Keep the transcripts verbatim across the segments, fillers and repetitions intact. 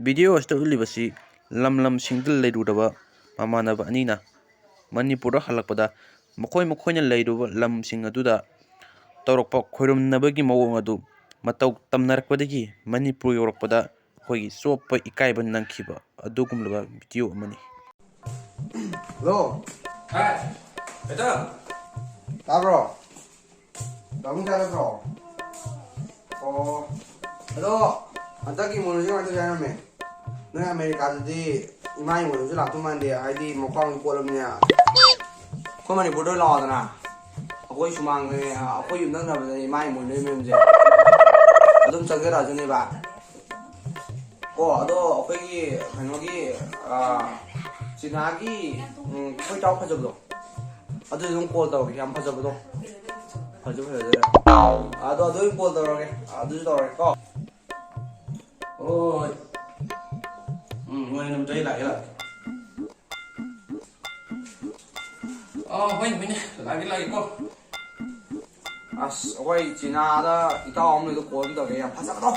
Video ꯑꯁꯤꯗ ꯎꯠꯂꯤꯕꯁꯤ ꯂꯝ ꯂꯝꯁꯤꯡꯗ ꯂꯩꯔꯨꯔꯕ ꯃꯃꯥꯟꯅꯕ ꯑꯅꯤꯅ ꯃꯅꯤꯄꯨꯔꯗ ꯍꯜꯂꯛꯄꯗ ꯃꯈꯣꯏ ꯃꯈꯣꯏꯅ ꯂꯩꯔꯨꯕ ꯂꯝꯁꯤꯡ ꯑꯗꯨꯗ ꯇꯧꯔꯛꯄ ꯈꯣꯏꯔꯨꯝꯅꯕꯒꯤ ꯃꯑꯣꯡ ꯑꯗꯨ ꯃꯇꯧ ꯇꯝꯅꯔꯛꯄꯗꯒꯤ ꯃꯅꯤꯄꯨꯔ ꯌꯧꯔꯛꯄꯗ ꯑꯩꯈꯣꯏꯒꯤ ꯆꯣꯞꯄ ꯏꯀꯥꯏꯕ ꯅꯪꯈꯤꯕ ꯑꯗꯨꯒꯨꯝꯂꯕ ꯚꯤꯗꯤꯑꯣ ꯑꯃꯅꯤ꯫ ꯍꯜꯂꯣ꯫ ꯍꯥꯏ, ꯕꯦꯇꯥ꯫ ꯇꯥꯕ꯭ꯔꯣ? ꯗꯥꯕꯨꯡ ꯆꯥ ꯅꯠꯇ꯭ꯔꯣ? ꯑꯣ꯫ ꯑꯗꯣ ꯍꯟꯗꯛꯀꯤ ꯏꯃꯣꯏꯅꯨꯁꯦ ꯀꯃꯥꯏꯅ ꯇꯧꯁꯦ ꯍꯥꯏꯅꯣꯃꯦ? ꯅꯣꯏ ꯑꯃꯦꯔꯤꯀꯥꯗꯗꯤ ꯏꯃꯥ ꯏꯃꯣꯏꯅꯨꯁꯨ ꯂꯥꯛꯇꯧ ꯃꯥꯟꯗꯦ, ꯍꯥꯏꯗꯤ ꯃꯈ꯭ꯋꯥꯡꯁꯨ ꯀꯣꯠꯂꯕꯅꯤꯅ꯫ ꯑꯩꯈꯣꯏ ꯃꯅꯤꯄꯨꯔꯗ ꯑꯣꯏꯅ ꯂꯥꯛꯑꯣꯗꯅ꯫ ꯑꯩꯈꯣꯏ ꯁꯨꯃꯥꯡꯗꯅꯦ, ꯑꯩꯈꯣꯏ ꯌꯨꯝꯊꯪꯅꯕꯗ ꯏꯃꯥ ꯏꯃꯣꯏꯅꯨ ꯃꯌꯥꯝꯁꯦ ꯑꯗꯨꯝ ꯆꯪꯖꯔꯛꯑꯁꯨꯅꯦꯕ꯫ ꯑꯣ, ꯑꯗꯣ ꯑꯩꯈꯣꯏꯒꯤ ꯀꯩꯅꯣꯒꯤ, ꯑꯥ, ꯆꯤꯅꯥꯒꯤ, ꯎꯝ, ꯑꯩꯈꯣꯏ ꯆꯥꯎ ꯐꯖꯕꯗꯣ, ꯑꯗꯨꯗꯤ ꯑꯗꯨꯝ ꯀꯣꯜ ꯇꯧꯔꯒꯦ, ꯌꯥꯝ ꯐꯖꯕꯗꯣ꯫ ꯐꯖ ꯐꯖꯗꯣꯏꯔꯥ? ꯑꯗꯣ ꯑꯗꯨ ꯑꯣꯏꯅ ꯀꯣꯜ ꯇꯧꯔꯒꯦ, ꯑꯗꯨꯁꯨ ꯇꯧꯔꯒꯦꯀꯣ꯫ ꯍꯣꯏ꯫ ꯎꯝ, ꯍꯣꯏ, ꯑꯗꯨꯝ ꯑꯩ ꯂꯥꯛꯑꯦ, ꯂꯥꯛꯑꯦ꯫ ꯑꯥ, ꯍꯣꯏ, ꯍꯣꯏꯅꯦ, ꯂꯥꯛꯑꯒꯦ, ꯂꯥꯛꯑꯒꯦꯀꯣ꯫ ꯑꯁ, ꯑꯩꯈꯣꯏ ꯆꯤꯅꯥꯗ ꯏꯇꯥꯎ ꯑꯃ ꯂꯩꯗꯣ ꯀꯣꯜ ꯑꯃ ꯇꯧꯔꯛꯑꯦ, ꯌꯥꯝ ꯐꯖꯕꯗꯣ꯫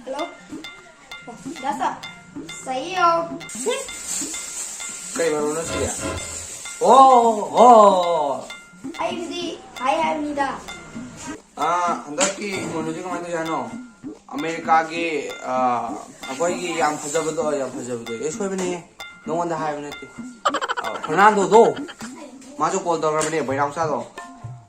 ꯍꯜꯂꯣ꯫ ꯗꯥ ꯁꯥ, ꯁꯍꯤ ꯍꯣ꯫ ꯀꯩ ꯃꯔꯣꯟꯅꯣ ꯁꯤꯗꯤ? ꯑꯣ, ꯑꯣ꯫ ꯑꯩꯕꯨꯗꯤ ꯍꯥꯏ ꯍꯥꯏꯕꯅꯤꯗ꯫ ꯑꯥ, ꯍꯟꯗꯛꯀꯤ ꯏꯃꯣꯏꯅꯨꯁꯦ ꯀꯃꯥꯏꯅ ꯇꯧꯔꯤꯖꯥꯠꯅꯣ? ꯑꯃꯦꯔꯤꯀꯥꯒꯤ, ꯑꯥ, ꯑꯩꯈꯣꯏꯒꯤ ꯌꯥꯝ ꯐꯖꯕꯗꯣ, ꯌꯥꯝ ꯐꯖꯕꯗꯣ꯫ ꯑꯦ, ꯁꯣꯏꯕꯅꯦꯍꯦ꯫ ꯅꯉꯣꯟꯗ ꯍꯥꯏꯕ ꯅꯠꯇꯦ꯫ ꯑꯥ, ꯐꯔꯅꯥꯟꯗꯣꯗꯣ, ꯃꯥꯁꯨ ꯀꯣꯜ ꯇꯧꯔꯕꯅꯦ, ꯕꯩꯔꯥꯎꯆꯥꯗꯣ꯫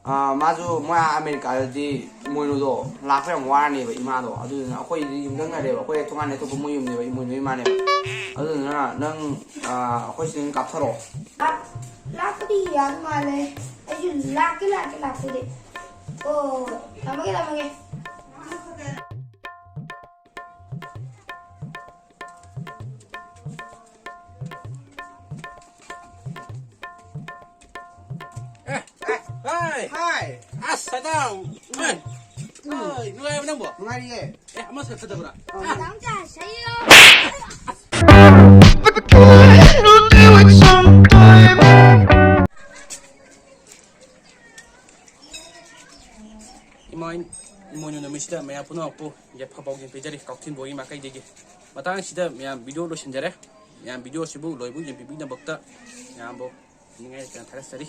ꯑꯥ, ꯃꯥꯁꯨ ꯃꯣꯏ ꯑꯥ ꯑꯃꯦꯔꯤꯀꯥꯗꯗꯤ ꯏꯃꯣꯏꯅꯨꯗꯣ ꯂꯥꯛꯄ ꯌꯥꯝ ꯋꯥꯔꯅꯦꯕ ꯏꯃꯥꯗꯣ꯫ ꯑꯗꯨꯗꯨꯅ ꯑꯩꯈꯣꯏꯗꯤ ꯌꯨꯝꯊꯪꯅꯔꯦꯕ꯫ ꯑꯩꯈꯣꯏ ꯊꯣꯡꯒꯥꯟ ꯑꯇꯣꯞꯄ ꯃꯣꯏ ꯌꯨꯝꯅꯦꯕ, ꯏꯃꯣꯏꯅꯨ ꯏꯃꯥꯅꯦꯕ꯫ ꯑꯗꯨꯗꯨꯅ ꯅꯪ, ꯑꯥ, ꯑꯩꯈꯣꯏ ꯁꯤꯗ ꯑꯣꯏꯅ ꯀꯥꯞꯊꯔꯛꯑꯣ꯫ ꯂꯥꯛ-, ꯂꯥꯛꯄꯗꯤ ꯌꯥꯕ ꯃꯥꯜꯂꯦ꯫ ꯑꯩꯁꯨ ꯂꯥꯛꯀꯦ, ꯂꯥꯛꯀꯦ, ꯂꯥꯛꯄꯗꯤ꯫ ꯑꯣ, ꯊꯝꯃꯒꯦ, ꯊꯝꯃꯒꯦ꯫ ꯑꯦ, ꯑꯦ, ꯍꯥꯏ꯫ ꯍꯥꯏ꯫ ꯑꯁ, ꯁꯗꯥꯎ꯫ ꯑꯦ, ꯑꯦ, ꯅꯨꯡꯉꯥꯏꯔꯤꯕ ꯅꯪꯕꯣ? ꯅꯨꯡꯉꯥꯏꯔꯤꯌꯦ꯫ ꯑꯦ, ꯑꯃ ꯁꯛ ꯐꯖꯕ꯭ꯔꯥ? ꯑ꯫ ꯍꯥ? ꯗꯥꯝꯆꯥ, ꯁꯩꯌꯣ꯫ ꯏꯃꯣꯏꯅꯨ ꯅꯨꯃꯤꯠꯁꯤꯗ ꯃꯌꯥꯝ ꯄꯨꯝꯅꯃꯛꯄꯨ ꯌꯥꯏꯐ ꯄꯥꯎꯖꯦꯜ ꯄꯤꯖꯔꯤ ꯀꯛꯆꯤꯡ ꯕꯣꯏꯒꯤ ꯃꯥꯏꯀꯩꯗꯒꯤ꯫ ꯃꯇꯥꯡꯁꯤꯗ ꯃꯌꯥꯝ ꯚꯤꯗꯤꯑꯣ ꯂꯣꯏꯁꯤꯟꯖꯔꯦ꯫ ꯃꯌꯥꯝ ꯚꯤꯗꯤꯑꯣꯁꯤꯕꯨ ꯂꯣꯏꯕꯨ ꯌꯦꯡꯕꯤꯕꯒꯤꯗꯃꯛꯇ ꯃꯌꯥꯝꯕꯨ ꯅꯤꯡꯉꯥꯏ ꯂꯩꯇꯅ ꯊꯥꯒꯠꯆꯔꯤ꯫